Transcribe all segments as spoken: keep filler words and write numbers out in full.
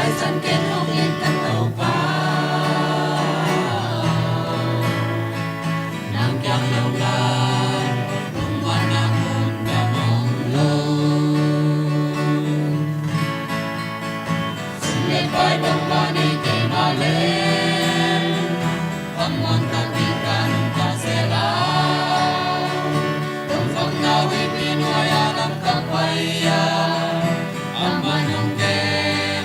San ken hong it ka Topa, nang kiang lo lai lungmuanna mun dang om lo. Sum le pai bangmah nei kei mah leh, a muang tak ding ka nungta sela. Topa na huipi nuai a lam ka pai a, amah nong kem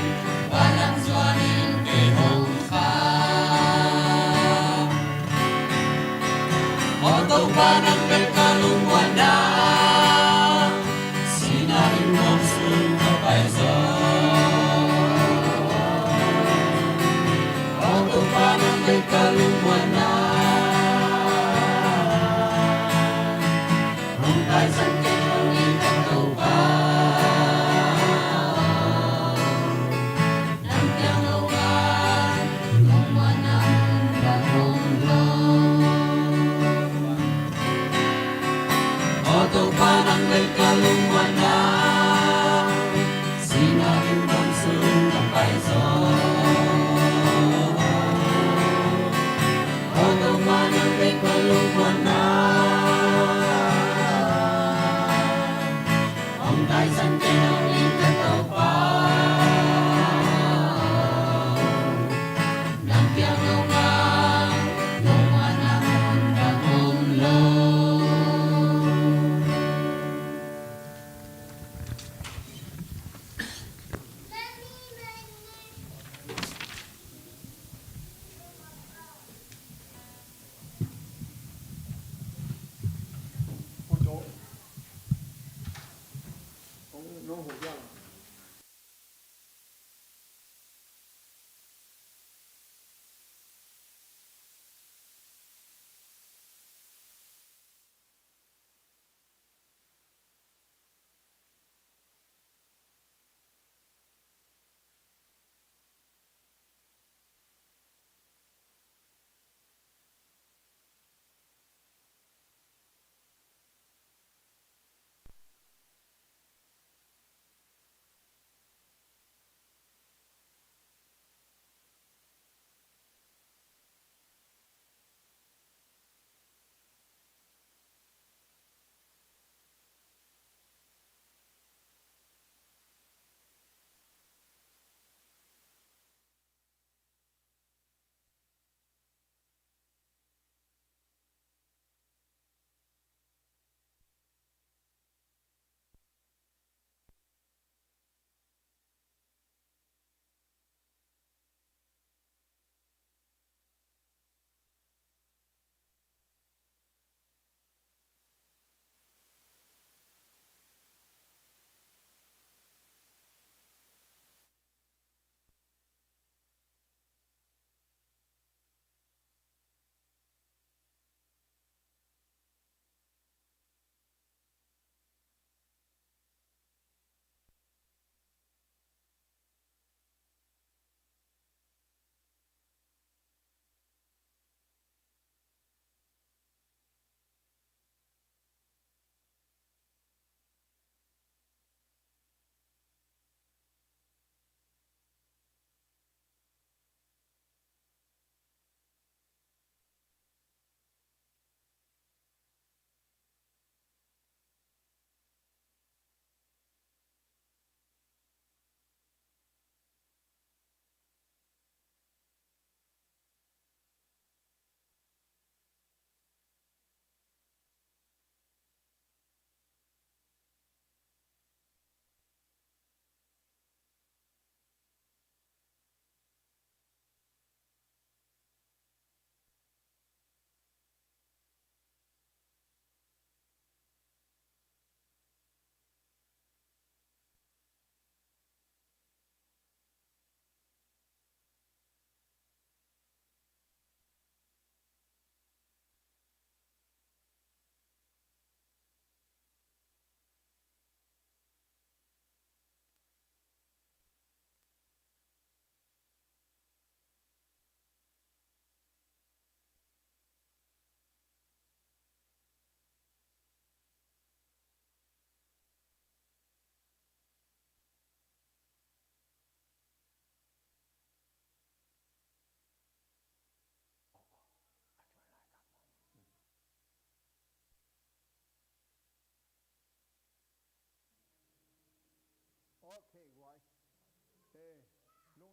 pa lam zuanin kei hong kha. Aw Topa, nang bek ka lungmuanna, sihna inn muang sung ka pai zaw. Aw Topa, nang bek ka lungmuanna, hong pai zang kei hong it ka Topa. Nang kiang lo lai lungmuanna mun dang om lo.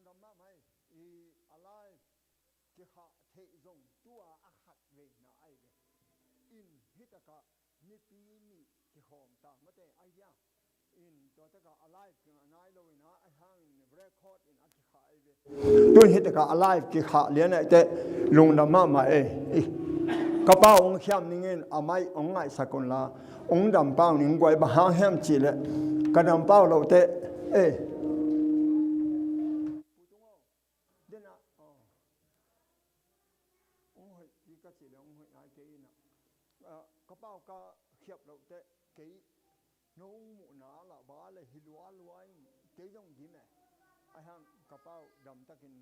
Mahmah i alive kikhah theih zong tua a khat veina ahi ve. In hitakah mipi nih kikhawm ta mate ahi dia. In tua takah alive kingah nai lo in a, ahi hangin record in a kikhah ahi ve. Tun hitakah alive kikhah lian ahi teh lungdam mahmah e. I, ka pau hong khiam ning in a mai hong ngaihsak unla, hong dam pau ning guai, bang hang hiam cihleh ka dam pau lo teh e. Denah, oh. Hong hoih hi ka cih leh hong hoih nai kei inah. Ah, ka pau ka khiap loh teh kei no muhna lah ba le hi lualua in kei zong gim e. Ahi hang ka pau damtakin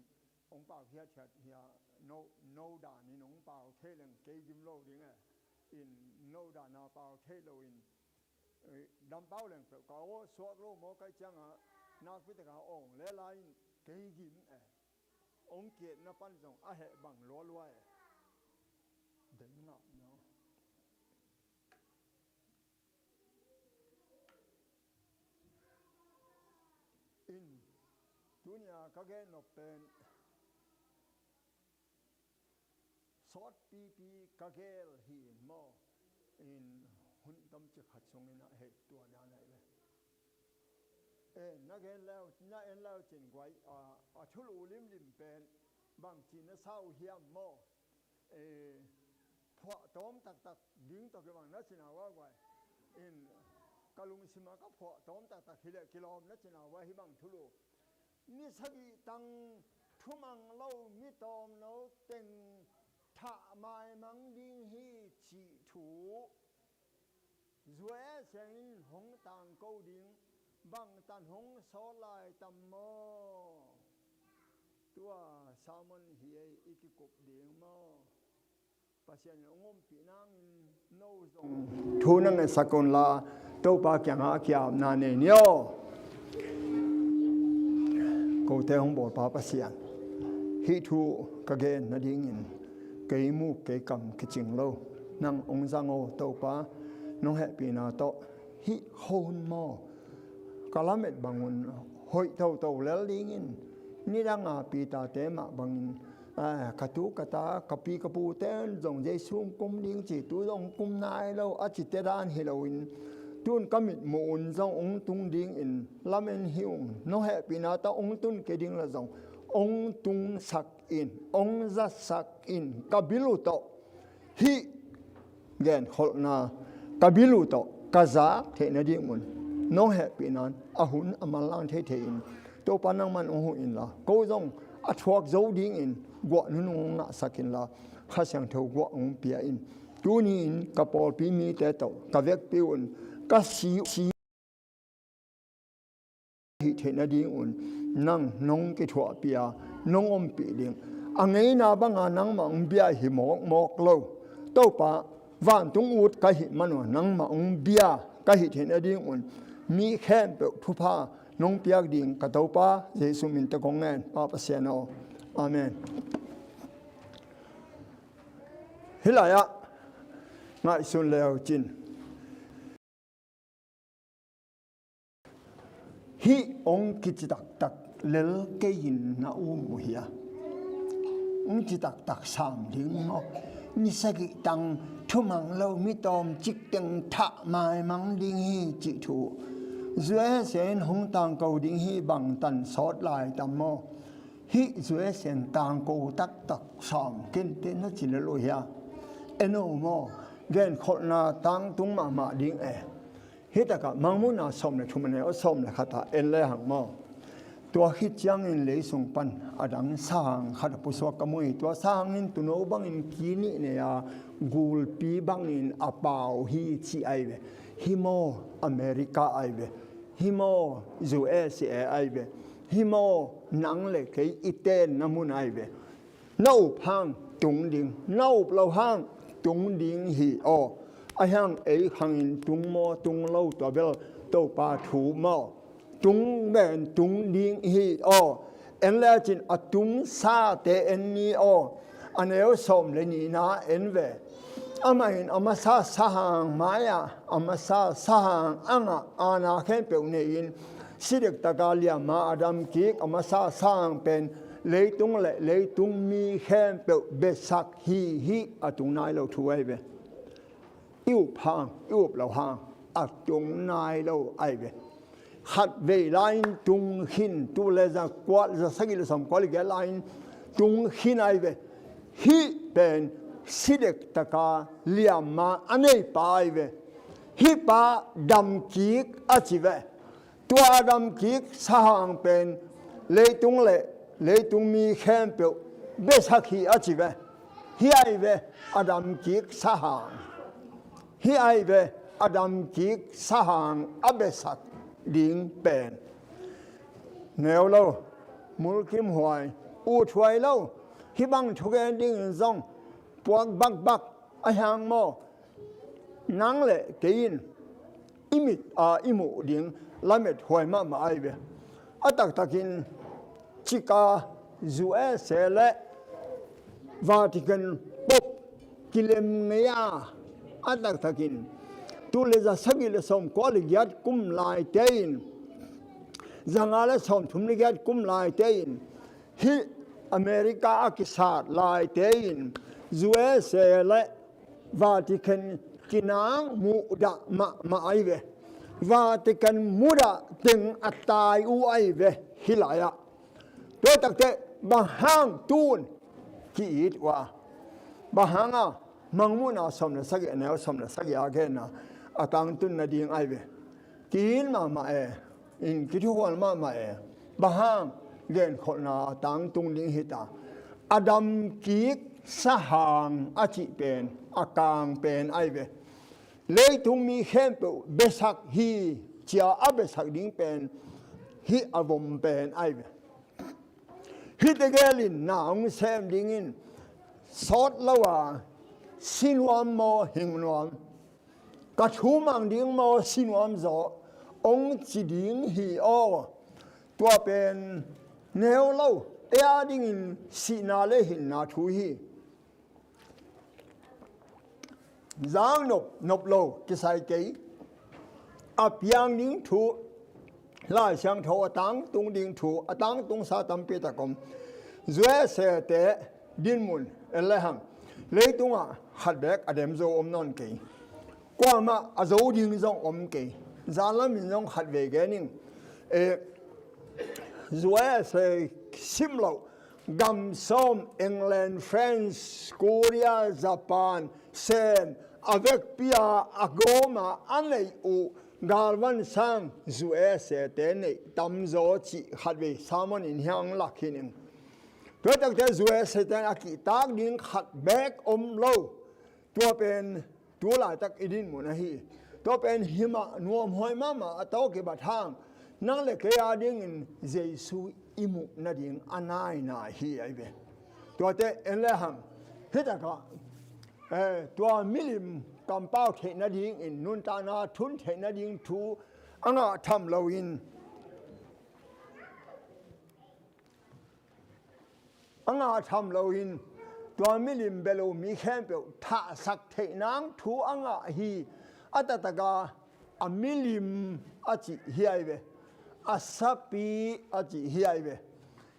hong pau hiathiat hi a, no, no danin hong pau thei leng kei gim lo ding e. In no dana pau thei lo in, eh, dam pau leng peuh ka aw suak lo maw kai cianga nakpi taka awng le lai in kei gim e. Hong kiatna pan zong a heh bang lualua e. Dei ngah no. In tunia ka gen nop pen sawtpipi ka gel hi in maw. In hun tamcik khat sungin a heh tua dan ahi ve. E, na gen leu, na en leu cin guai, a, a thulu limlim pen bangci na sa uh hiam maw? E, phuah tawm taktak ding tawh kibang na cina uh a guai. In ka lungsima ka phuah tawm taktak hileh kilawm na cina uh a hi bang thulu. Ni sagih tang thumang lo mi tawmno teng thah maimang ding hi cih thu. Zuai siangin hong tangko ding bangtan hong sawt lai tam maw? Tua sermon hi ei i kikup ding maw? Pasian in hong ompih nangin no zong thu na ngetsak unla Topa kiangah a kiapna nei ni aw. Kote hong bawlpa Pasian, hih thu ka gen nadingin kei muk kei kam kicing lo. Nang hong zang aw Topa, nong hehpihna tawh hih khon maw ka lamet bangun hoih toto lel dingin nidanga Peter-te mah bangin, a, ka tu ka ta ka pi ka pute in zong Jesu hong kum ding ci, tu zong hong kum nai lo a cite dan hi loin tun ka mitmuh un zong hong tung dingin lamen hi ung. Nong hehpihna tawh hong tun kei ding la zong hong tungsak in, hong zatsak in, ka bil uh tawh hih genkholhna ka bil uh tawh ka zak theih nadingun nong hehpihna in a hun a manlang theithei in Topa nangman hong huh inla ko zong a thuak zo dingin guah nunung hong ngahsak inla Kha Siangtho guah hong pia in. Tuni-in ka pawlpi mite tawh ka vekpi un ka si, si hih theih nadingun nang nong kithuahpih a nong ompih ding a ngeina banga nangmah hong bia hi mawkmawk lo. Topa, vantung ut ka hih manun nangmah hong bia ka hih theih nadingun mi khempeuh thupha nong piak ding ka Topa Jesu min tawh kong ngen, Pa Pasian aw. Amen. Hih lai-ah ngaihsun leu cin. Hih hong kici taktak lel kei in na um uh hia? Hong ci taktak sam ding maw? Ni sagih tang thumang lo mi tawm cik teng thah maimang ding hi cih thu. U S A in hong tangko ding hi bangtan sawt lai tam maw? Hih U S A in tangko taktak sam kente na ci lel uh hia? En o maw? Genkholhna tangtung mahmah ding e. Hih takah Mangmuhna sawm le thum a neu sawm le khatah en le hang maw? Tua khit ciangin leisung pan a dang sang khat a pusuak ka mu hi. Tua sang in tuuno bangin ki nih nei a gulpi bangin a pau hi ci ai ve. Hi maw America ai ve. Hi maw U S A ai ve. Hi maw nang le kei i tenna mun ai ve. Na up hang tung ding, na up lo hang tung ding hi aw. Ahi hang ei khangin tung maw tung lo tua bel Topa thu maw? Tung ben tung ding hi aw. En le cin a tung sate en ni aw. A neu sawm le nihna en ve. Amah in a masa sahang mai-ah a masa sahang angah aana khempeuh nei-in si dek taka liama a dam kik a masa sahang pen leitung le leitung mi khempeuh besak hi hi. A tung nai lo thu ahi ve. I up hang, i up lo hang, a tung nai lo ahi ve. Khat vei lai-in tung khin, tu le za kua, za sagih le sawm kua le giat lai-in tung khin ahi ve. Hih pen si dek taka liama a nei pa ahi ve. Hih pa dam kik a ci ve. Tua a dam kik sahang pen leitung le leitung mi khempeuh besak hi a ci ve. Hih ahi ve a dam kik sahang. Hih ahi ve a dam kik sahang a besak ding pen. Neu lo, mulkimhuai, uthuai lo, hih bang thugen dingin zong puak bakbak a hiang maw? Nang le kei in i mit a i muh ding lamet huai mahmah ahi ve. A taktakin cika U S A le Vatican Pope kilem ngei a, a taktakin tu le za sagih le sawm kua le giat kum laite in, za nga le sawm thum le giat kum laite in, hih America a kisat laite in U S A le Vatican kinang muhdah mahmah ahi ve. Vatican muhdah teng a tai uh ahi ve hih lai-ah. Tua takte bang hang tun ki-it uh a, bang hang a Mangmuhna sawm le sagih a neu sawm le sagih a genna a tangtun nading ahi ve. Ki-it mahmah e, in kithuhual mahmah e. Bang hang genkholhna a tangtung ding hi ta. A dam kik sahang a cih pen a kang pen ahi ve. Leitung mi khempeuh besak hi cia a besak ding pen hih a vom pen ahi ve. Hih tegel in na hong sem dingin sawt lo a si nuam maw hing nuam, ka thu mang ding maw si nuam zaw hong ci ding hi aw. Tua pen neu lo, ei a dingin sihna le hinna thu hi. Zang nop nop lo kisai kei. A piang ding thu, Lai Siangtho a tangtung ding thu, a tangtungsa tampi tak om. U S A te dinmun en le hang leitungah khat beek a dem zo om nawn kei. Kuamah a zo ding zong om kei. Zanlam in zong khat vei gen ing. Eh, U S A sim loh gam sawm, England, France, Korea, Japan, Sen, a vekpi a a gawm a a neih uh galvan sang U S A te neih tamzaw cih khat vei sermon in hiang lak hi ning. Tua takte U S A te a kihtak ding khat beek om lo. Tua pen tu laitak i dinmun ahi. Tua pen himah nuamhuai mahmah a tawk i bat hang nang le kei a dingin Jesu i muh nading a naina hi ahi ve. Tuate en le hang hih takah, eh, tua milim kampau theih nadingin nuntakna thun theih nading thu a ngah tham loin a ngah tham loin tua milim bia lo mi khempeuh thahsak theih nang thu a ngah hi. A taktak a a milim a cih hi ahi ve. A sapi a cih hi ahi ve.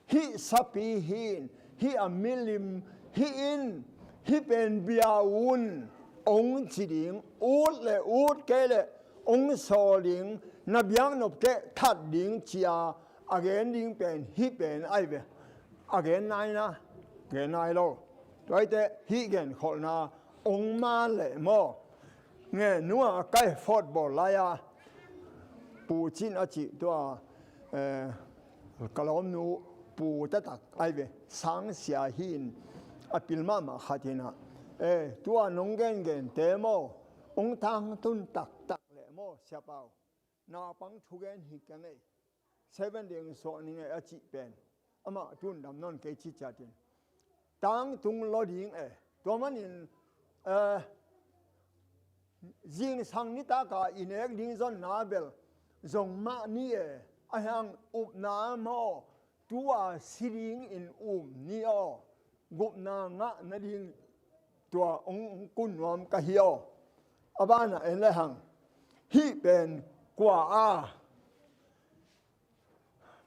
Hih sapi hi in, hih a milim hi in, hih pen bia un hong ci ding, ut le ut kei le hong sawl ding, na biaknop keh that ding ci a a gen ding pen hih pen ahi ve. A gen nai na, gen nai lo. Tuate hih genkholhna hong man leh maw? Nge nua a kai football lai-a Pu Cin a cih tua, eh, ka lawmnu pu taktak ahi ve. Sangsia hi in a pil mahmah khat hi na. Eh, tua nong gengente maw? Hong tangtun taktak leh maw, Sia Pau? Naupang thugen hi keng ei. Seven ding suak ning ei a cih pen amah tun dam nawn kei ci ciatin tangtung lo ding e. Tua manin, eh, zingsang nitaka i nek ding zonna bel zong mah ni e. A hiang upna maw, tua si dingin um ni aw. Gupna ngah nading tua hong, hong kun nuam ka hi aw. A banah en le hang hih pen kua a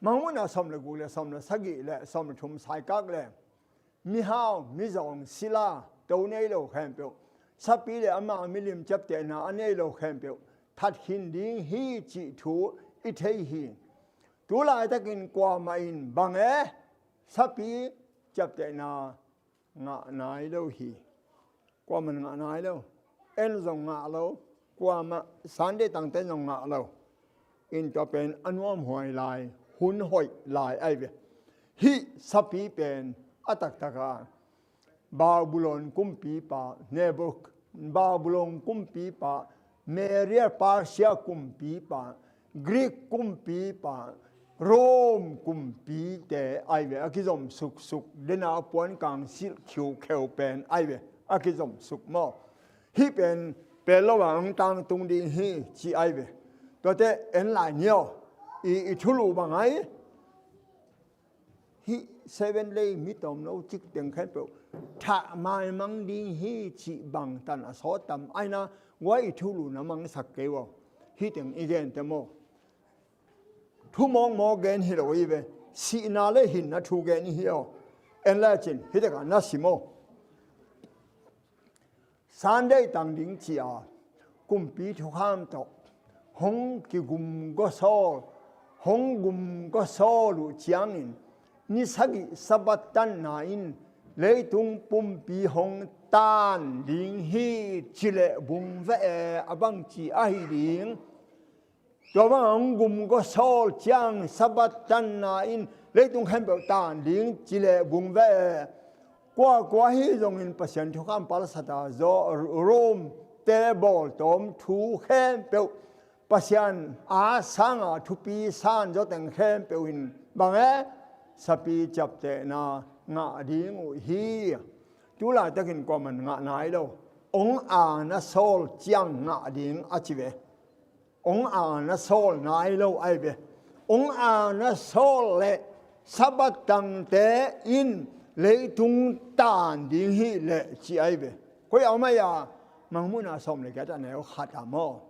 Mangmuhna sawm le guk le sawm le sagih le sawm le thum saikak le mihau, mizawng, sila, to nei lo khempeuh, sapi le ama milim ciaptehna a nei lo khempeuh that khin ding hi cih thu i thei hi. Tu laitakin kuamah in bang e sapi ciaptehna ngah nai lo hi. Kuamah in ngah nai lo. En zong ngah lo. Kuamah Sunday tangte zong ngah lo. In tua pen a nuamhuai lai, hun hoih lai ai ve. Hih sapi pen a taktaka Babylon kumpipa Nebuk, Babylon kumpipa, Media Persia kumpipa, Greek kumpipa, Rome kumpite ai ve, a kizom suksuk, dena puan kang silh khiukheu pen ai ve, a kizom suk maw. Hih pen pel lo a ang tangtung ding hi ci ai ve. Tuate en lai ni aw. I, i thulu bang ai. Hih seven lei mi tawm lo cik teng khempeuh thah maimang ding hi cih bangtan a sawt tam aina, guai i thulu na mangsak kei uh aw. Hih teng i gente maw. Thu mawkmawk gen hi lo i ve. Sihna le hinna thu gen i hi aw. En le cin hih tekah na sim aw. Sunday tang ding ci-a kumpi thukham tawh hong kigum gawsawl, hong gum gawsawl uh ciangin ni sagih Sabbath tanna in leitung pumpi hong tan ding hi ci leh bung veh e, a bangci ahi ding. Tua bang a hong gum gawsawl ciang Sabbath tanna in leitung khempeuh tan ding ci leh bung veh e. Kuakua hi zongin Pasian thukham palsata zaw, Rome te bawltawm thu khempeuh, Pasian a sanga thupi san zaw teng khempeuh in bang e sapi ciaptehna ngah ding uh hi. Tu laitakin kuamah in ngah nai lo. Hong ana sawl ciang ngah ding a ci ve. Hong ana sawl nai lo ai ve. Hong ana sawl le Sabbath tangte in leitung tan ding hi leh ci ai ve. Koi a om ai a, Mangmuhna sawm le giat a neu khat a maw.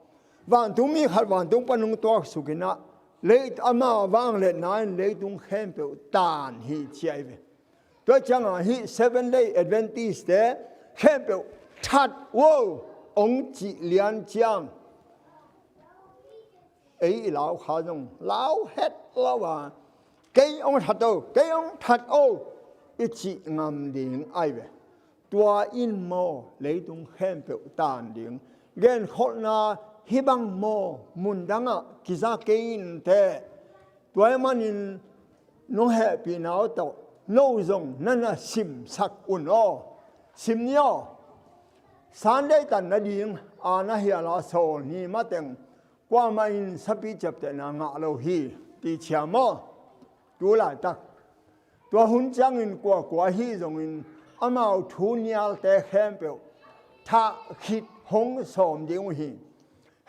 Vantungmi khat vantung pan hong tuaksuk in ah, lei ama vangliatna in leitung khempeuh tan hi ci ai ve. Tua ciangah hih Seven Day Adventist te khempeuh that uh aw, hong cih lian ciang ei i lau kha zong lau het lo a, kei hong that o, kei hong that o i cih ngam ding ai ve. Tua in maw leitung khempeuh tan ding. Genkholhna hih bang maw mundangah kiza kei inteh. Tua ahih manin nong hehpihna uh tawh no zong na na simsak un aw. Sim ni aw. Sunday tan nading a na hiala sawl ni mateng kuamah in sapi ciaptehna ngah lo hi ti ciam aw. Tu laitak tua hun ciangin kuakua hi zongin amau thu nialte khempeuh thah khit hong sawm ding uh hi.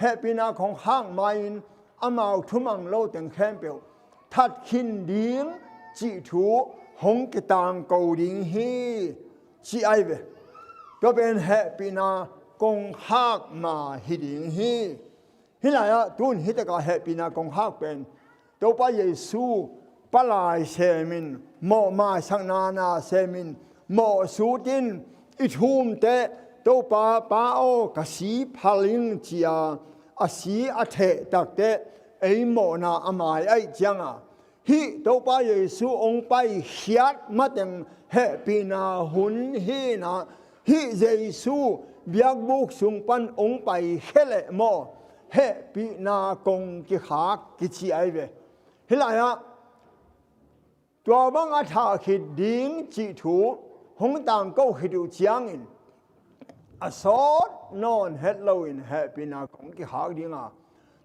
Hehpihna kongkhak mai-in amau thumang lo teng khempeuh that khin ding cih thu hong kitangko ding hi ci ai ve. Tua pen hehpihna kongkhak ma hi ding hi. Hih lai-ah tun hih takah hehpihna kongkhak pen Topa Jesu palai semin, mawh maisakna na semin, mawh sutin i thumte, Topa, Pa aw, ka si phal ing ci-a a si a theh takteh ei mawhna a mai aih cianga hih Topa Jesu hong paikhiat mateng hehpihna hun hinah hih Jesu biakbuk sung pan hong paikhia leh maw hehpihna kong kikhak kici ai ve. Hih lai-ah tua bang a thah khit ding cih thu hong tangko khit uh ciangin a sawt nawn het loin hehpihna kong kikhak dinga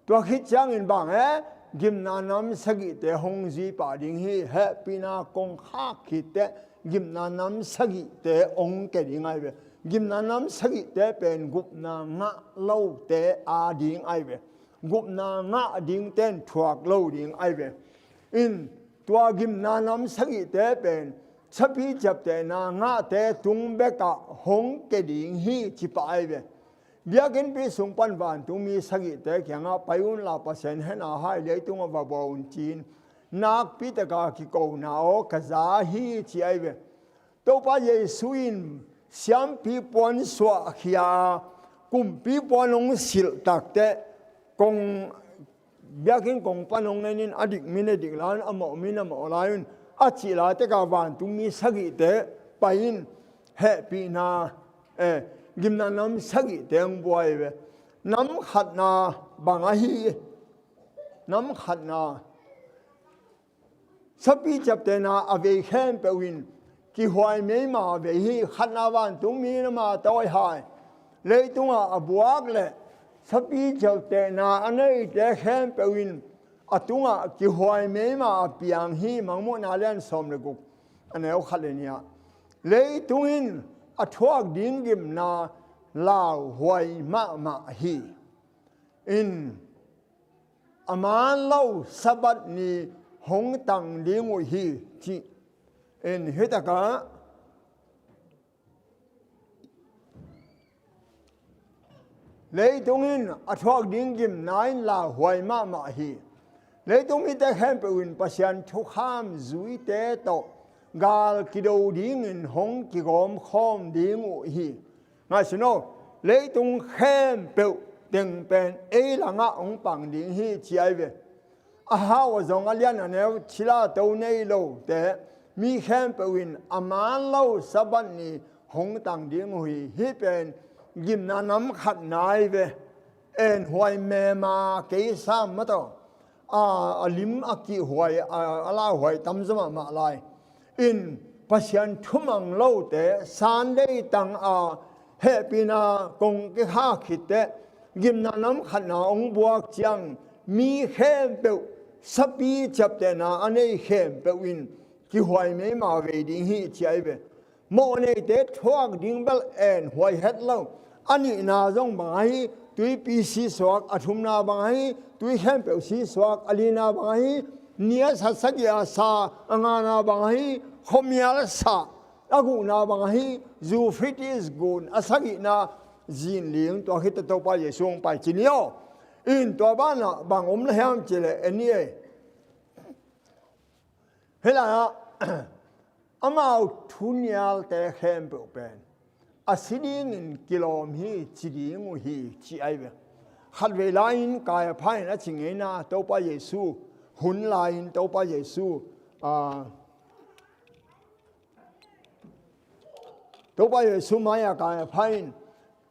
tua khit ciangin bang e gimna nam sagihte hong zui pah ding hi. Hehpihna kong khak khitteh gimna nam sagihte hong ke ding ai ve. Gimna nam sagihte pen gupna ngah lote a ding ai ve. Gupna ngah dingten thuak lo ding ai ve. In tua gimna nam sagihte pen sapi ciaptehna ngahte tung bekah hong ke ding hi ci pah ai ve. Biakinnpi sung pan vantungmi sagihte kiangah pai unla Pasian hehna hai leitungah va bua un ci-in nakpi taka kikona aw ka za hi ci ahi ve. Topa Jesu in siampi puan suahkhia a, kumpi puan hong silh takteh, kong biakinn kong pan hong en in, a dik min a dik lai un, a mawh min a mawh lai un, a cih lai teka vantungmi sagihte pai in hehpihna, eh, gimna nam sagihte hong buai ve. Nam khatna bang ahi, nam khatna sapi ciaptehna a vei khempeuh in kihuai meima vei hi. Khatna vantungmi in ama tawi hai, leitungah a buak le sapi ciaptehna a neite khempeuh in a tungah kihuai meima a piang hi. Mangmuhna lian sawm le guk, a neu khat le nih ah, leitung in a thuak ding gimna lauhuai mahmah hi. In a man lo Sabbath ni hong tang ding uh hi, ci. In hi takah leitung in a thuak ding gimna in lauhuai mahmah hi. Leitung mite khempeuh in Pasian thukham zuite tawh gal kido dingin hong kigawmkhawm ding uh hi. Ngaihsun aw, leitung khempeuh teng pen ei langah hong pang ding hi ci ahi ve. A hau a zong a lian a neu, thila to nei lote, mi khempeuh in a man lo Sabbath ni hong tang ding uh hi. Hih pen gimna nam khatna ahi ve. Enhuai mema kei sam mataw. A, a lim a kihhuai, a, a lauhuai tamzaw mahmah lai. In Pasian thumang lote Sunday tang a hehpihna kong kikhak khitteh, gimna nam khatna hong buak ciang mi khempeuh sapi ciaptehna a nei khempeuh in kihuai meima vei ding hi ci ahi ve. Mawh neite thuak ding bel enhuai het lo. A nihna zong bang ahi, tuipi sisuak, a thumna bang ahi, tui khempeuh sisuak, a lina bang ahi, ni a sat sagih a sa, a ngana bang ahi, khuamial sa, a gukna bang ahi, Euphrates gun, a sagihna zinling, tua khit teh Topa Jesu hong pai ci ni aw. In tua banah bang om na hiam cih leh en ni ei. Hih lai-ah amau thunialte khempeuh pen a si dingin kilawm hi ci ding uh hi ci ahi ve. Khatvei lai-in Kaiapha in a ci ngeina, Topa Jesu hun lai-in Topa Jesu, a, Topa Jesu mai-ah Kaiapha in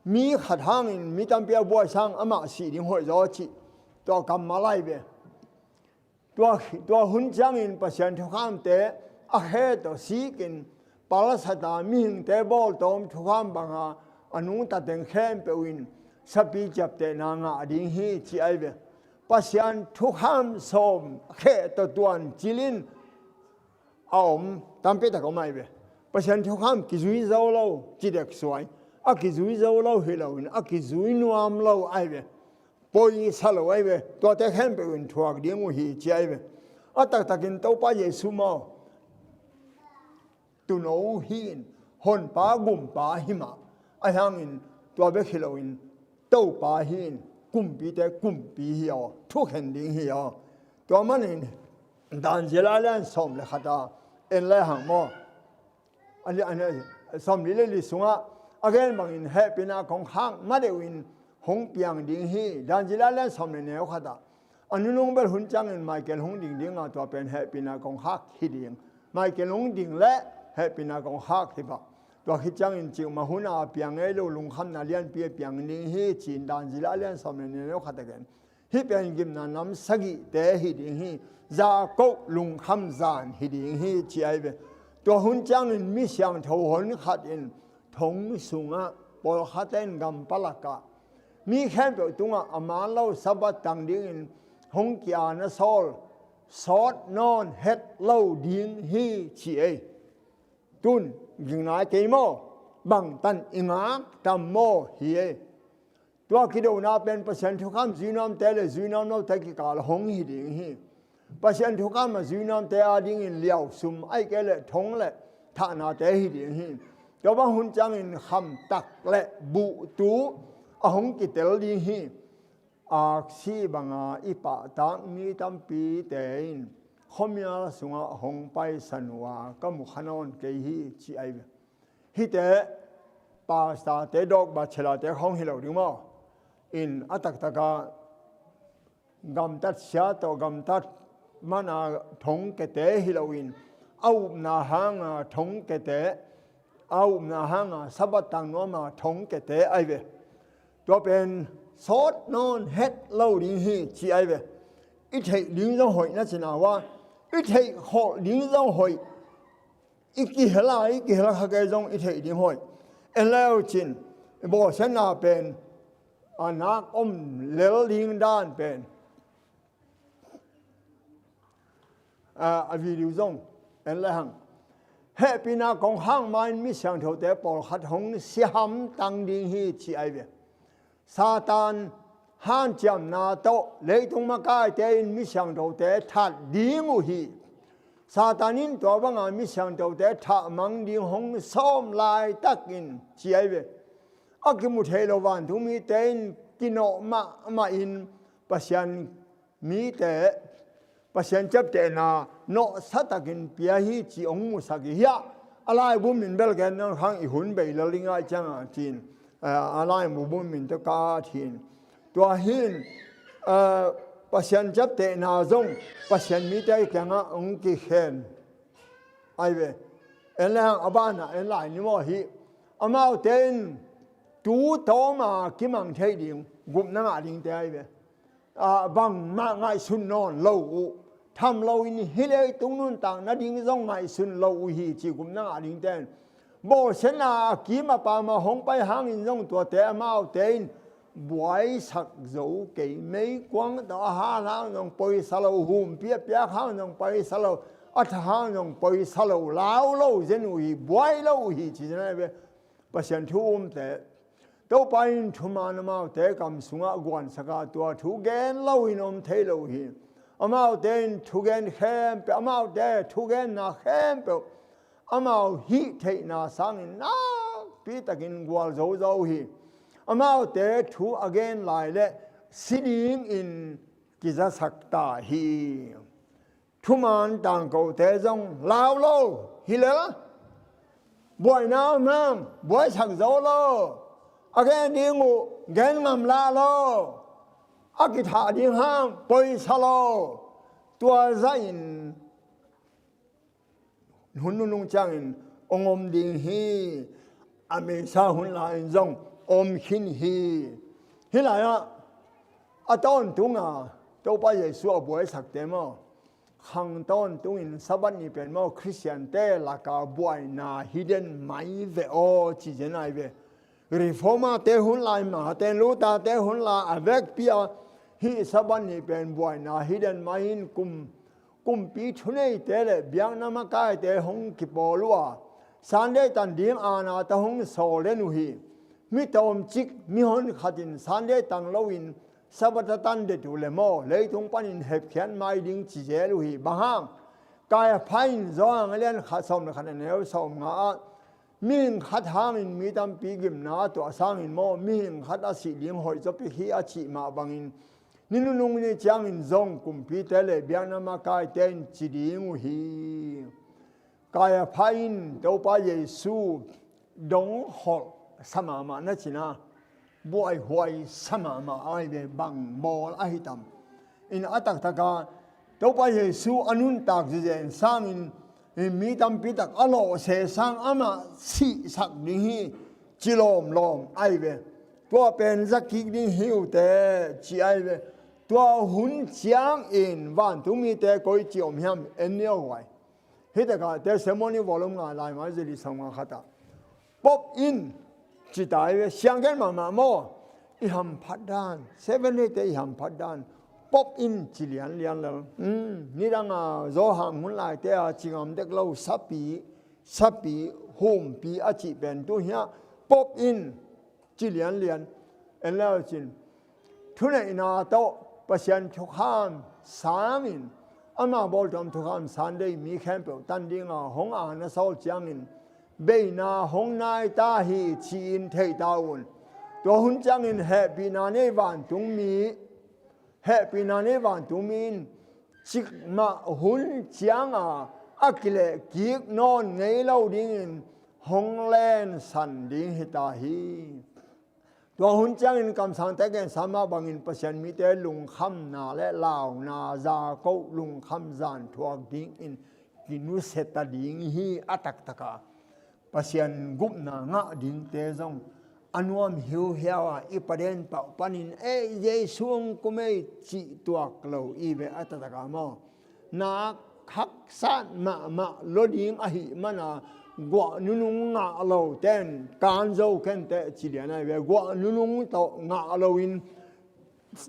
mi khat hangin mi tampi a buai sang amah sih ding hoih zaw a cih, tua kammal ahi ve. Tua, tua hun ciangin Pasian thukhamte a khe tawh sikin palsata mihingte bawltawm thukham banga a nungta teng khempeuh in sapi ciaptehna ngah ding hi ci ahi ve. Pasian thukham sawm khe tawh tuancil in a om tampitak om ahi ve. Pasian thukham kizui zo lo, cidek suai, a kizui zo lo hi loin a kizui nuam lo ahi ve. Poisa lo ahi ve. Tuate khempeuh in thuak ding uh hi ci ahi ve. A taktakin Topa Jesu maw, tuuno hi-in, honpa gumpa hi mah. Ahi hangin tua bek hi loin Topa hi-in, kumpite kumpi hi aw, thukhen ding hi aw. Tua manin Daniel a lian sawm le khat a en le hang maw, a li-, a li-, sawmli le li sungah a gen bangin hehpihna kongkhak madeuhin hong piang ding hi. Daniel a lian sawm le neu khatah a nunung bel hun ciangin Michael hong ding dinga tua pen hehpihna kongkhak hi ding. Michael hong ding leh hehpihna kongkhak hi bang. Tua khit ciangin cikmah hun a piang ngei lo lungkhamna lianpi a piang ding hi ci-in Daniel a lian sawm le neu khatah gen. Hih pen gimna nam sagihte hi ding hi. Jakob lungkham zan hi ding hi ci ahi ve. Tua hun ciangin mi siangtho hon khat in thong sungah, pawlkhatte in gampalakah mi khempeuh tungah a man lo Sabbath tang dingin hong ki-ana sawl sawt nawn het lo ding hi ci ei. Tun ging nai kei maw? Bangtan i ngak tam maw hi ei. Tua kidona pen Pasian thukham zuinamte le zuinam lote kikal hong hi ding hi. Pasian thukham a zuinamte adingin liausum ahih kei leh thong le thahnate hi ding hi. Tua bang hun ciangin khamtak le buhtu a hong kitel ding hi. Aksi banga i pahtak mi tampite in khuamial sungah hong paisan uh a ka mu kha nawn kei hi, ci ahi ve. Hihte pastor-te, dawk bachelor-te khawng hi lo ding maw? In a taktakah gamtat sia tawh gamtat mana thongkiate hi loin, a upna hanga thongkiate, a upna hanga Sabbath tang nuama thongkiate ahi ve. Tua pen sawt nawn het lo ding hi, ci ahi ve. I theih ding zong hoih na cina ua, i theih khol ding zong hoih. I kihel a, i kihel kha kei zong i theih ding hoih. En leu cin, i bawlsiatna pen a nak om lel ding dan pen, a, a video zong en le hang. Hehpihna kongkhak ma-in mi siangthote pawlkhat hong siahamtang ding hi, ci ahi ve. Satan hanciamna tawh leitung makaite in mi siangthote that ding uh hi. Satan in tua banga mi siangthote thahmang ding hong sawm laitakin, ci ahi ve. A kimu thei lo vantung mite in kinawh mahmahin Pasian mite, Pasian ciaptehna nawhsa takin pia hi, ci hong musak hi. Hiah a laibu min bel gen nang khang i hun bei lel ding ahih ciangin, a, a laibu min tawh ka at hi. Tua hi-in, a, Pasian ciaptehna zong Pasian mite kiangah hong kikhen ahi ve. En le hang, a banah en lai ni maw hi. Amaute in tu tawma kimang thei ding gupna ngah dingte ahi ve. A, bangmah ngaihsun nawn lo uh, tham loin hih leitung nuntak nading zong ngaihsun lo uh hi, ci gupna ngah dingte in bawlsiatna a kim a pama hong pai hangin zong tuate amaute in buaisak zo kei. Meikuang tawh a hal hang zong poisa lo, humpi a piak hang zong poisa lo, a tha hang zong poisa lo, lau lo zen uh hi, buai lo uh hi, ci zen ahi ve. Pasian thu umte, Topa in thuman amaute kam sungah guansak a, tua thu gen loin om thei lo uh hi. Amaute in thugen khempeuh, amaute thugenna khempeuh amau hih theihna sangin nakpi takin gualzo zo hi. Amaute thu a gen lai leh si dingin kizasak ta hi. Thuman tangkote zong lau lo hi lel. Buaina om hang, buaisak zo lo. A gen ding uh gen ngam la lo. A kithah ding hang poisa lo. Tua zahin hun nunung ciangin hong om ding hi. A meisa hun lai-in zong om khin hi. Hih lai-ah a tawntunga Topa Jesu a buaisakte maw, khang tawntungin Sabbath ni pen maw, Khristiante laka buaina hi den mai ve aw, ci zen ahi ve. Reformate hun lai, Martin Luther-te hun lai a vekpi-a hih Sabbath ni pen buaina hi den mai in kum, kumpi thuneite le biakna makaite hong kipawl uh a, Sunday tan ding ana ta hong sawl den uh hi. Mi tawmcik, mihon khatin Sunday tang loin Sabbath a tan det uh le maw, leitung panin hepkhiat mai ding ci zel uh hi. Bang hang? Kaiapha in Johan a lian khat, sawm le khat, a neu sawmnga ah, mihing khat hangin mi tampi gimna a tuah sangin maw, mihing khat a sih ding hoih zaw pek hi, a cih mah bangin, ni nunung ni ciangin zong kumpite le biakna makaite in ci ding uh hi. Kaiapha in Topa Jesu dong holh sa mahmah na cina, buaihuai sa mahmah ahi ve, bang bawl ahi tam. In a taktaka Topa Jesu a nuntak zizen sangin, in mi tampi tak a lawhse sang amah sihsak ding hi, ci lawmlawm ahi ve. Tua pen zakik ding hi uh teh, ci ahi ve. Tua hun ciangin vantung mite koici om hiam en ni aw guai. Hih takah Testimony volume nga, laimai zili sawmnga khatah pop in ci ta hi ve. Sianggen mahmah maw? I hamphat dan, Seven Day-te i hamphat dan, pop in ci lianlian lel. Hmm, nidanga Johan hun laite a ci ngam dek lo, sapi, sapi, humpi a cih pen tu hiah pop in ci lianlian. En le cin, thuneihna tawh Pasian thukham sangin, ama bawltuam thukham Sunday mi khempeuh tan dinga hong ana sawl ciangin, beina hong nai ta hi, ci-in thei ta un. Tua hun ciangin hehpihna nei vantung mi, hehpihna nei vantung mi in cikmah hun cianga a kilehkik nawn ngei lo dingin hong lensan ding hita hi. Tua hun ciangin kamsangte gensa mah bangin Pasian mite lungkhamna le launa, zakoh lungkham zan thuak dingin kinusia ta ding hi. A taktaka Pasian gupna ngah dingte zong a nuam hiuhiau a, i paden pah panin, "Ei, Jesu hong kum ei," cih tuak lo i ve a taktaka maw. Nak haksat mahmah lo ding ahih mana guah nunung ngah lo ten kan zo kenteh ci lian ai ve. Guah nunung tawh ngah loin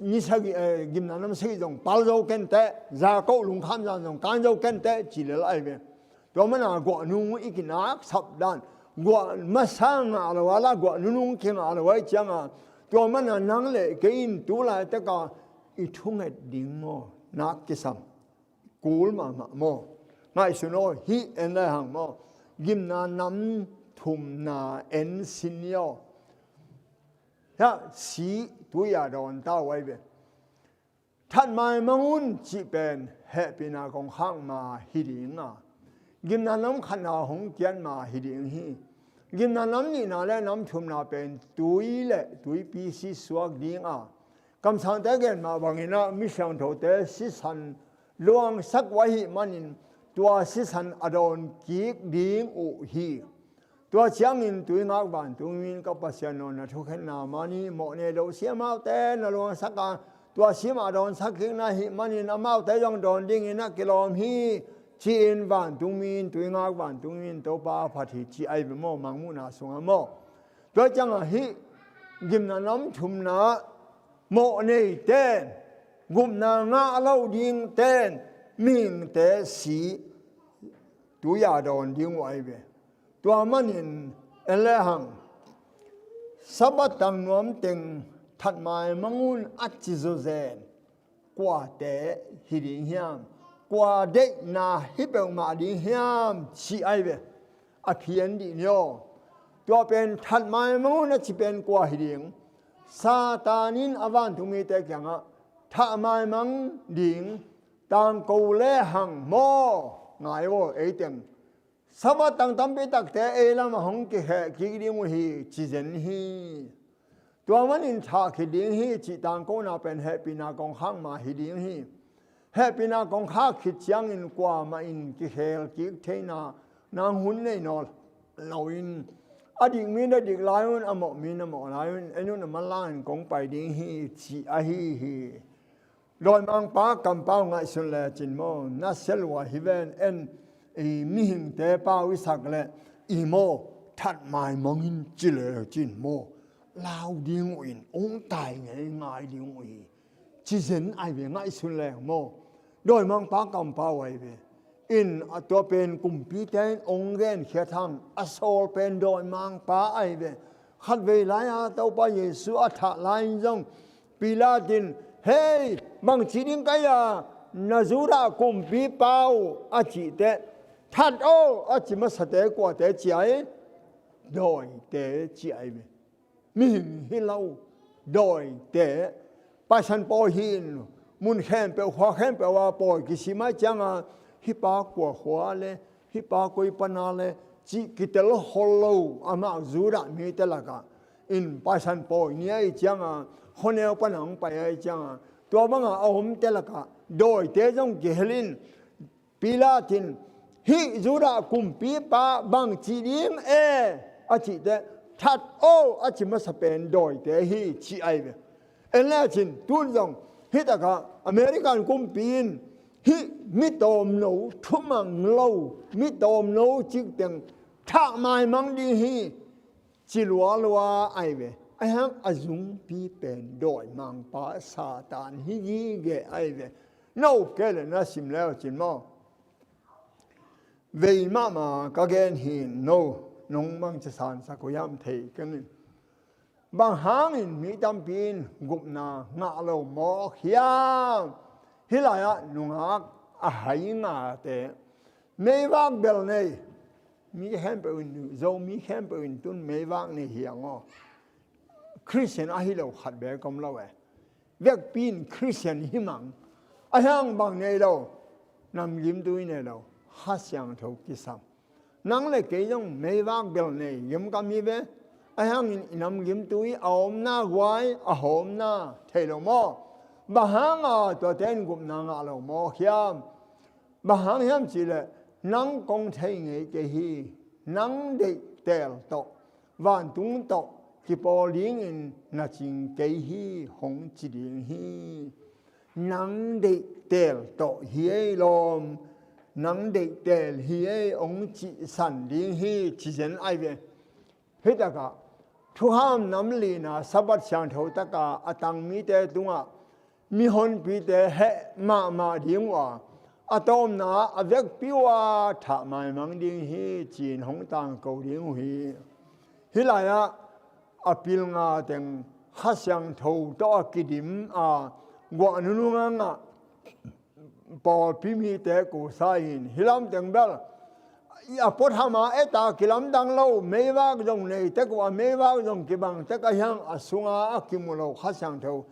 ni sagih, eh, gimna nam sagih zong pal zo kenteh, zakoh lungkham zan zong kan zo kenteh ci lel ai ve. Tua mana guah nunung i kinaksap dan, guah masa ngah lo a la guah nunung kingah lo ai cianga, tua mana nang le kei in tu laitaka i thunget ding maw, nak kisam. Kul mahmah maw. Ngaihsun aw, hih en le hang maw. Gimna nam thumna en sin ni aw. Hiah si tui a dawn ta uh ai ve. That maimang un cih pen hehpihna kongkhak ma hi ding a, gimna nam khatna hong kiat ma hi ding hi. Gimna nam nihna le nam thumna pen tui le tuipi si suak ding a, kamsangte gen mah bangin ah mi siangthote sisan luangsak uh ahih manin tua sisan a dawn kik ding uh hi. Tua ciangin tuingak vantungmi in ka Pasian aw, na thukhenna mani mawhnei lo si amaute na luangsak a, tua si mah dawnsak kik na hih manin amaute zong dawn dingin a kilawm hi, ci-in vantungmi in, tuingak vantungmi in Topa a phat hi ci ai ve maw, Mangmuhna sungah maw. Tua ciangah hih gimna nam thumna mawhnei ten, gupna ngah lo ding ten mihingte si tui a dawn ding uh ai ve. Tua manin en le hang, Sabbath tang nuam teng that maimang un a ci zawzen kuate hi ding hiam? Kua deihna hi peuhmah ding hiam? Ci ai ve. A phian dih ni aw. Tua pen that maimang un a ci pen kua hi ding? Satan in a vantungmite kiangah that maimang ding tangko le hang maw, ngai aw, ei teng Sabbath tang tampi takte ei lamah hong kiheh kik ding uh hi, ci zen hi. Tua manin thah khit ding hi, cih tangkona pen hehpihna kongkhak ma hi ding hi. Hehpihna kongkhak khit ciangin kuamah in kikhel kik theina nang hun nei nawn loin, a dik mi in a dik lai un, a mawh mi in a mawh lai un, en un, a manlangin kong pai ding hi, cih ahi hi. Dawimangpa kampau ngaihsun lecin maw, na sia lua hi ven, en, i mihingte pau i sak le i maw, that maimang in ci lecin maw, lau ding uh in ong tai ngei ngai ding uh hi, ci zen ai ve, ngaihsun leng maw. Dawimangpa kampau ai ve. In a tua pen kumpite in ong genkhiat hang, a sawl pen dawimangpa ai ve. Khatvei lai-a Topa Jesu a thah lai-in zong Pilat in, "Hei, bangci ding ka hia, na Judah kumpipa uh?" a cih teh, "That aw," a ci masate kuate ci ai? Dawite ci ai ve. Mihing hi lo, dawite. Paisan pawi hi in, mun khempeuh, khua khempeuh a pawi kisim ai cianga, hih pa kua khua le, hih pa koi pana le, cih kitel khol lo, amah Judah mite lakah. In Paisan pawi ni ai cianga, khuaneu pana hong pai ai cianga, tua banga a omte lakah dawite zong kihel in, Pilat in, "Hih Judah kumpipa bangci ding e?" a cih teh, "That aw," a ci masa pen dawite hi, ci ai ve. En lecin tun zong hih takah American kumpi in hih mi tawmno, thumang lo mi tawmno cikteng thah maimang ding hi, ci lualua ai ve. Ahi hang a zungpi pen dawimangpa Satan hi gige ai ve. Na up kei le na sim lecin maw. Vei mahmah ka gen hi, no, nong mangci sansak uh hiam thei keng in. Bang hangin mi tampi in gupna ngah lo mawk hiam? Hih lai-ah nungak a hai ngate, meivak bel nei, mi khempeuh in, Zomi khempeuh in tun meivak nei hi ang aw. Khristian ahi lo khat bek om lo e. Vekpi in Khristian hi mang. Ahi hang bang nei lo, namgimtui nei lo, Kha Siangtho kisam. Nang le kei zong meivak bel nei gimkam hi ve. Ahi hangin i namgimtui a omna guai a hawmna thei lo maw? Bang hanga tuate in gupna ngah lo maw hiam? Bang hang hiam cihleh nang kong thei ngei kei hi. Nang deih teel tawh vantung tawh kipawl dingin na cing kei hi, hong ci ding hi. Nang deih teel tawh hi ei lawm, nang deih teel hi ei hong cihsan ding hi, ci zen ai ve. Hih takah thukham nam lina Sabbath siangtho taka a tang mite tungah mihonpite heh mahmah ding uh a, a tawpna a vekpi uh a thah maimang ding hi, ci-in hong tangko ding uh hi. Hih lai-ah a pilnga teng Kha Siangtho tawh a kidim a guah nunung a ngah pawlpi mite kusa in hih lam teng bel a puathama eta kilamdang lo, meivak zong nei tek uh a, meivak zong kibang tek ahi hang a sunga a kimu lo Kha Siangtho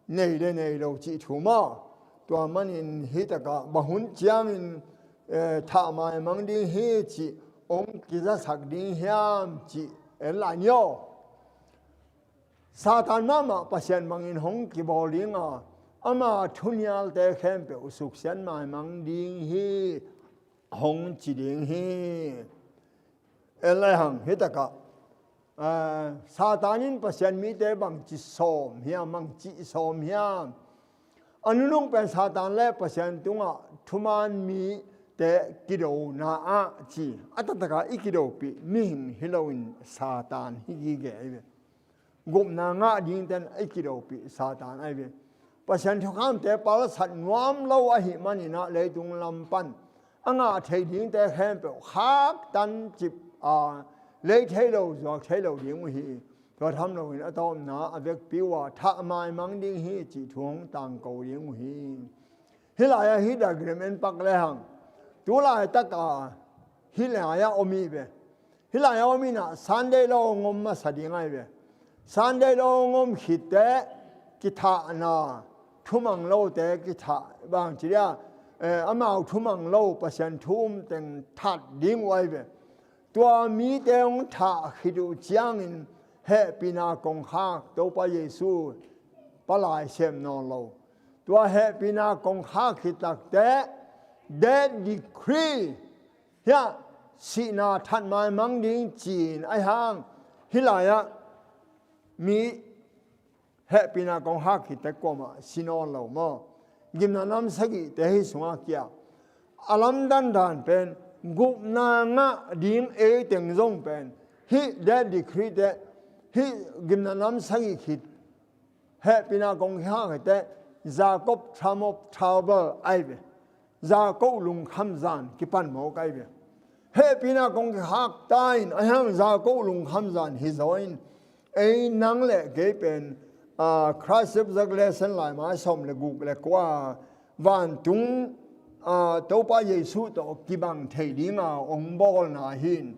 nei le nei lo cih thu maw? Tua manin hih takah bang hun ciangin, eh, thah maimang ding hi cih hong kizasak ding hiam cih en lai ni aw. Satan mahmah Pasian bangin hong kibawl ding a, ama thunialte khempeuh suksiat maimang ding hi, hong ci ding hi. En lai hang hih takah, ah, Satan in Pasian mite bangci sawm hiam, bangci sawm hiam? A nunung pen Satan le Pasian tungah thuman mite kidona ah ci, a taktakah i kidopih mihing hi loin Satan hi gige ahi ve. Gupna ngah dingten i kidopih Satan ahi ve. Pasian thukhamte palsat nuam lo ahih maninah leitung lam pan a ngah thei dingte khempeuh khaktan cip a, lei thei lo zuak thei lo ding uh hi. Tua tham loin a tawpna a vekpi uh a thah maimang ding hi cih thu hong tangko ding uh hi. Hih lai-ah hih diagram en pak lehang, tu laitaka hih lai-ah om hi ve. Hih lai-ah om inah Sunday lo hong om masa ding ahi ve. Sunday lo hong om khitteh kithahna thumang lote kithah bangci dia, eh, amau thumang lo Pasian thu um teng that ding uh ahi ve. Tua mite hong thah khit uh ciangin hehpihna kongkhak Topa Jesu palai sem nawn lo. Tua hehpihna kongkhak khit takteh death decree hiah sihna that maimang ding ci-in ahi hang hih lai-ah mi hehpihna kongkhak khit teh kuamah si nawn lo maw? Gimna nam sagihte hih sungah kia a lamdang dan pen gupna ngah ding ei teng zong pen hih death decree teh hih gimna nam sagih khit hehpihna kongkhak khit teh Jacob time of trouble ahi ve. Jacob lungkham zan kipan mawk ahi ve. Hehpihna kongkhak ta in ahi hang Jacob lungkham zan hi zaw in ei nang le kei pen, ah, Christ Observation Lesson lai mai sawm le guk le kua vantung, ah, Topa Jesu tawh kibang thei dinga hong bawlna hi in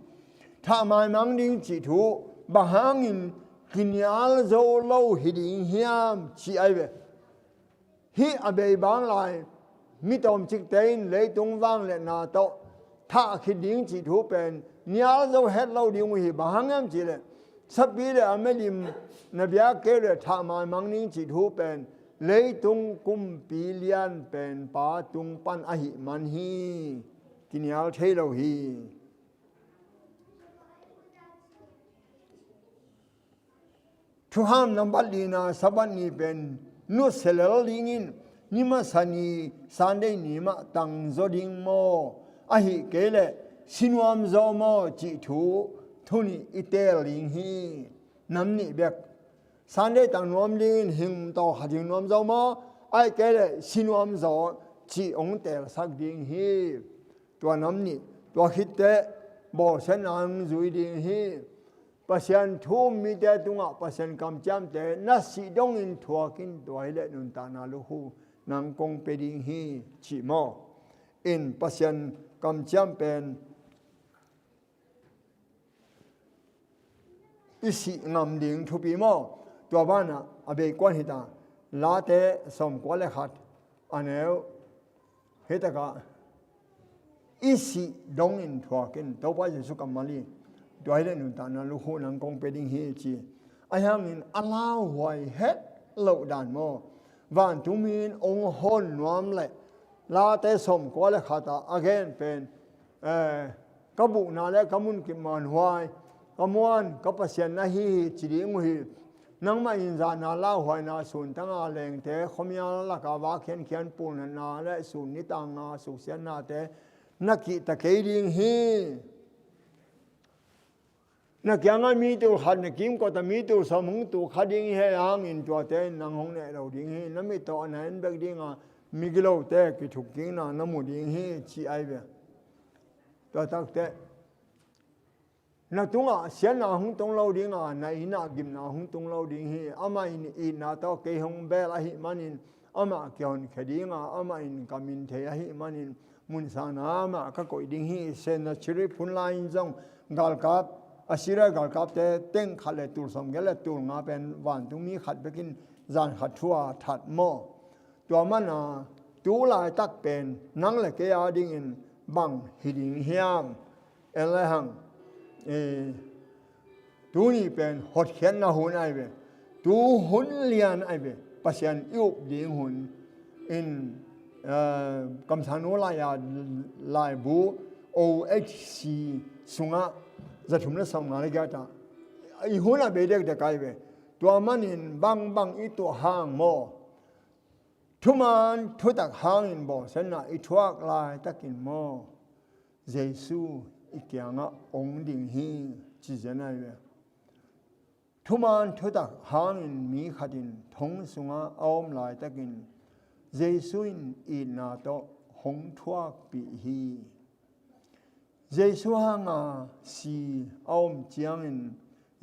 thah maimang ding cih thu bang hangin kinial zo lo hi ding hiam cih ahi ve. Hih a bei bang lai mi tawmcikte in leitung vangliatna tawh thah khit ding cih thu pen nial zo het lo ding uh hi. Bang hang hiam cihleh sapi le a melim na biak kei le thah maimang ding cih thu pen leitung kumpi lian pen pa tung pan ahih man hi. Kinial thei lo hi. Thukham nambat lina Sabbath ni pen nusia lel dingin ni masa ni Sunday ni mah tangzaw ding maw? Ahih kei leh sinuam zaw maw cih thu thu nih i teel ding hi. Nam nih bek Sunday tang nuam dingin hing tawh khat hing nuam zaw maw? Ahih kei leh sinuam zaw cih hong teelsak ding hi. Tua nam nih tua khitteh bawlsiatna hong zui ding hi. Pasian thu um mite tungah Pasian kamciamte na sih dongin thuak in, tua hileh nuntakna lukhu nang kong pia ding hi cih maw? In Pasian kamciam pen i sih ngam ding thupi maw? Tua banah a beikuan hita, Late sawmkua le khat A neu, hih takah i sih dongin thuak in, Topa Jesu kammal hi. Tua hi leh nuntakna lukhu nang kong pia ding hi ci. Ahi hangin a lauhuai het loh dan maw? Vantungmi in hong hon nuam leh Late sawmkua le khat ah a gen pen, eh, ka bukna le ka munkip manhuai, ka muan, ka Pasian na hi hi ci ding uh hi. Nangmah in zahna lauhuaina suntanga lengte khuamial laka vak khiankhian pulnatna le sun nitanga suksiatnate na kihta kei ding hi. Na kiangah mi tul khat, na kimkotah mi tul sawm hong tuk kha ding hi hangin tuate in nang hong neh lo ding hi. Na mit tawh a na en bek dinga migilote kithuk kikna na mu ding hi ci ai ve. Tua takte na tungah siatna hong tung lo dinga, na innah gimna hong tung lo ding hi. Amah in itna tawh kei hong bel ahih manin amah kihonkhia dinga, amah in ka min thei ahih manin munsakna mah ka koih ding hi. Sennacherib hun lai-in zong galkap, Assyria galkapte teng khat le tul sawmgiat le tul nga pen vantungmi khat bekin zan khat thu-a that maw? Tua mana tu laitak pen nang le kei a dingin bang hi ding hiam? En le hang, eh, tuni pen hotkhiatna hun ai ve. Tu hun lian ai ve. Pasian i up ding hun in, eh, kamsangnu lai-a laibu O H C sungah za thum le sawmnga le giat ah i hun a bei dekdek ai ve. Tua manin bangbang i tuah hang maw? Thuman thutak hangin bawlsiatna i thuak laitakin maw, Jesu i kiangah ong ding hi ci zen ai ve. Thuman thutak hangin mi khatin thong sungah a om laitakin Jesu in itna tawh hong thuakpih hi. Jesu hanga si a om ciangin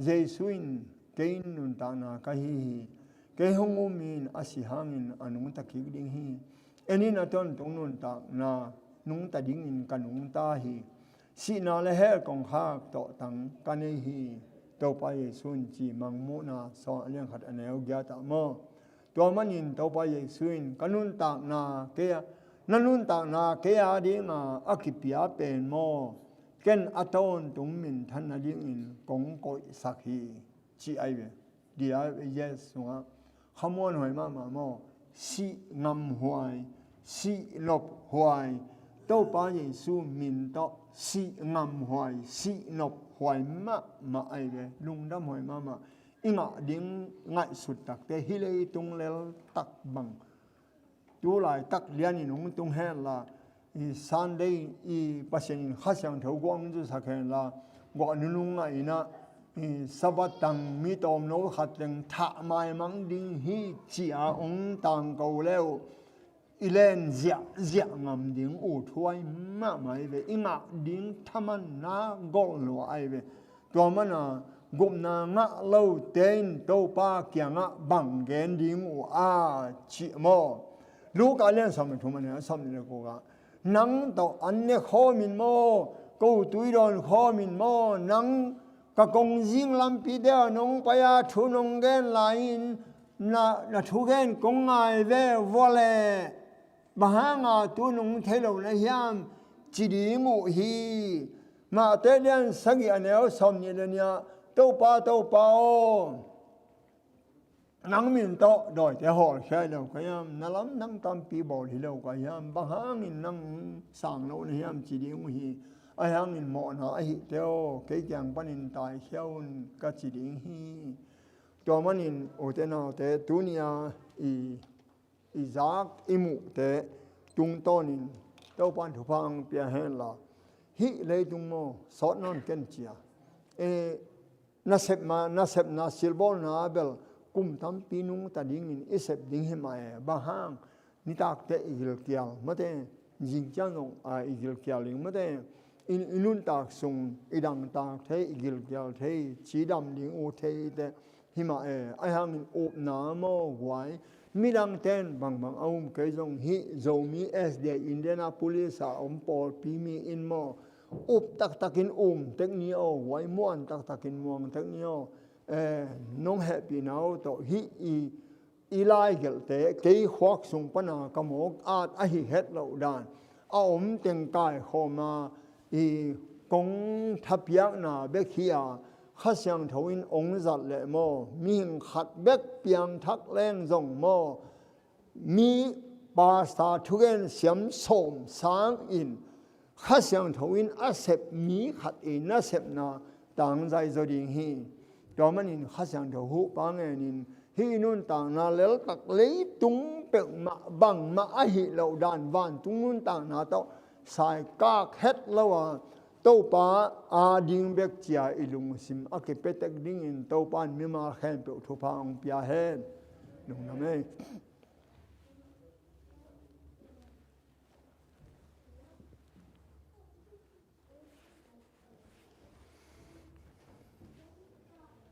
Jesu in kei in nuntakna ka hi hi. Kei hong um in a si hangin a nungta kik ding hi. En in a tawntung nuntakna nungta dingin ka nungta hi. Sihna le hell kongkhak tawhtang ka nei hi. Topa Jesu in ci Mangmuhna sawm a lian khat a neu giat ah maw? Tua manin Topa Jesu in ka nuntakna kei a, na nuntakna kei a dinga a kipia pen maw? Ken a tawntung minthan nadingin kong koihsak hi ci ai ve. Dia Yes sungah khamuanhuai mahmah maw? Sih ngamhuai, sih nophuai. Topa Jesu min tawh sih ngamhuai, sih nophuai mahmah ai ve. Lungdamhuai mahmah. I ngah ding ngaihsut takte hih leitung lel tak bang, tu laitak lianin hong tung henla, i Sunday i Pasian in Kha Siangtho guak hong zusak henla, guah nunung ngah inah i Sabbath tang mi tawmno khat teng thah maimang ding hi ci-a hong tangko le uh i len ziahziah ngam ding uh thuai mahmah hi ve. I ngah ding thamanna golh lua ai ve. Tua mana gupna ngah lote in Topa kiangah bang gen ding uh a cih maw? Luka lian sawm le thum a neu sawm le kua ah, nang tawh an ne khawm in maw? Ko tui dawn khawm in maw? Nang ka kongzing lampite ah nong pai-a thu nong gen lai-in na, na thugen kong ngai ve vua leh, bang hanga tu nong thei lo na hiam ci ding uh hi. Mate lian sagih a neu sawmnih le nih ah, Topa, Topa aw, nang min tawh dawite hawlkhia hi lo ka hiam? Na lamdang tampi bawl hi lo ka hiam? Bang hangin nang sang lo na hiam ci ding uh hi. Ahi hangin mawhna ahihte aw, kei kiang panin taikhia un ka ci ding hi. Tua manin ute naute, tuni-a i, i zak i muhte tungtawnin Topan thupha ang pia henla, hih leitung maw sawt nawn ken cia. E, nasepna, nasepna silbawlna bel kum tampi nungta dingin i sep ding hi mah e. Bang hang? Nitakte i gilkial mate, zingciang zong a i gilkial ding mate, i, i nuntak sung i dangtak thei, i gilkial thei, cidam ding uh thei te hi mah e. Ahi hangin upna maw guai, midangte in bangbang a um kei zong hih Zomi S D A Indianapolis a om pawlpi mi in maw, up taktakin um tek ni aw guai, muan taktakin muang tek ni aw. Eh, nong hehpihna uh tawh hih i i laigelhte kei khuak sung pana ka mawk at ahi het loh dan a om teng kaikhawm a, i kong thapiakna bek hi a, Kha Siangtho in ong zat leh maw, mihing khat bek piangthak leng zong maw, mi pastor thugen siam sawm sangin Kha Siangtho in a sep mi khat i nasepna tangzai zaw ding hi. Tua manin Kha Siangtho huhpa ngenin hih i nuntakna leltak leitung peuhmah bangmah ahi loh dan vantung nuntakna tawh saikak het lo a, Topa a ding bek cia i lungsim a kipetek dingin Topa in mimal khempeuh thupha hong pia hen. Lungdam ei.